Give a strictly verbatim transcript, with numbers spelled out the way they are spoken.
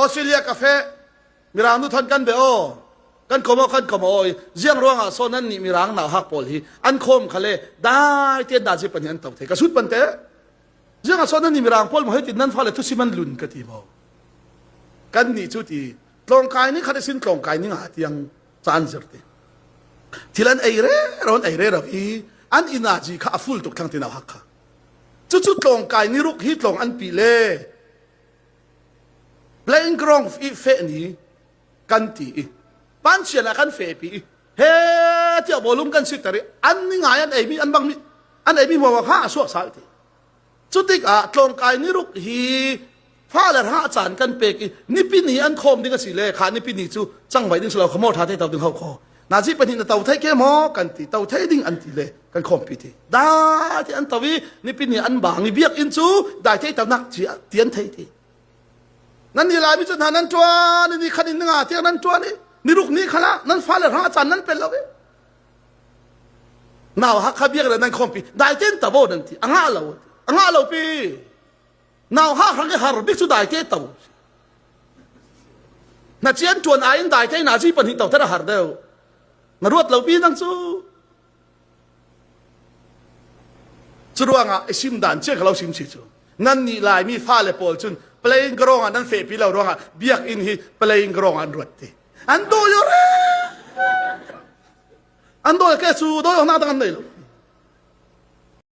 Australia ka feh, Mirang nu thawn kan beh aw, kan kom aw, kan kom aw i, ziang ruangah saw nannih Mirang nauhak pawl hi an khawm kha le, daite nazi pahnih an to thei ka sut pante. Ziangah saw nannih Mirang pawl maw hei tin nan fale thusim an lun ka ti maw? Kannih cu ti, tlawngkai ni khat ihsin tlawngkai ni nga tiang ca an zir ti. Thil an ei rero, an ei rero i, an i nazi kha a ful tuk thlang ti nauhak kha. Cucu tlawngkai ni ruk hi tlawng an pih le, playing ground i feh ni kan ti i, pancian ah kan fehpi i, he tiah bawlung kan siter i, an ni ngai an eimi, an bangmi, an eimi hmuahhmuah kha a suak sal ti. Cutikah tlawngkai ni ruk hi fale hrangah caan kan pek i, nipi ni an khawm ding a si le kha, nipi ni cu cangvaih ding si lo kha, maw ṭha te to ding ho khaw. Nazi pahnih na to thei ke maw kan ti, to thei ding an ti le kan khawmpi ti. Daite an to i, nipi ni an bang i, biakinn cu daite tonak ci ti an thei ti. Nan ni Laimi cu hna nan ṭuan i, ni khat in ni nga tiang nan ṭuan i, ni ruk ni khalah nan fale hrangah caan nan pel lo i, nauhak kha biakinn nan khawmpi, daite in to aw nan ti, a ngah lo, a ngah lo pi. Nauhak hrang i har bik cu daite to. Na cian ṭuan ai in daite nazi pahnih to ter a har deuh. Na ruat lo pi nang cu. Curuangah i sim dan ciang kha lo sim si cu. Nannih Laimi fale pawl cun playing ground ah nan fehpi lo ruangah biakinn hi playing ground ah an ruat ti. An dawi aw re. An dawi ke cu dawi awknak dang an nei lo.